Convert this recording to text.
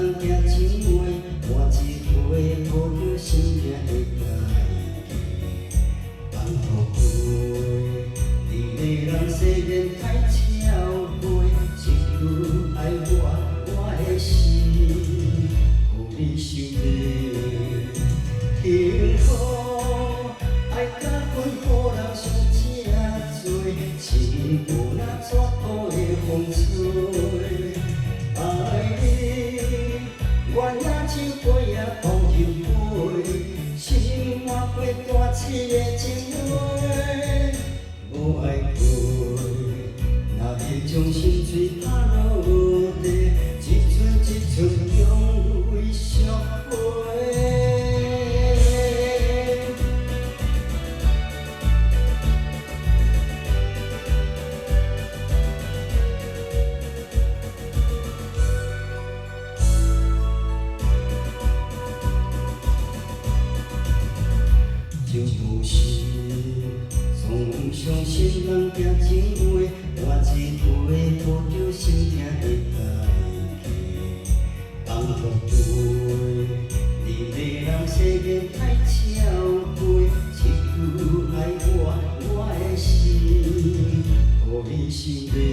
人行情話，換一回抱著心疼的代價，放予過。恁的人誓言太超過，一句愛我，我的心，予你受袂。幸福愛甲阮予人想這濟，情無那紙糊的風吹。愛你，願若像飛仔放入飛，心換過大痴的情話，無愛過，哪會將心碎拍落地，一寸一寸用淚相陪。情無心，總相信人行情話，換一回抱著心疼的代價，放予過。恁的人誓言太超過，一句愛我，我的心，予你受袂。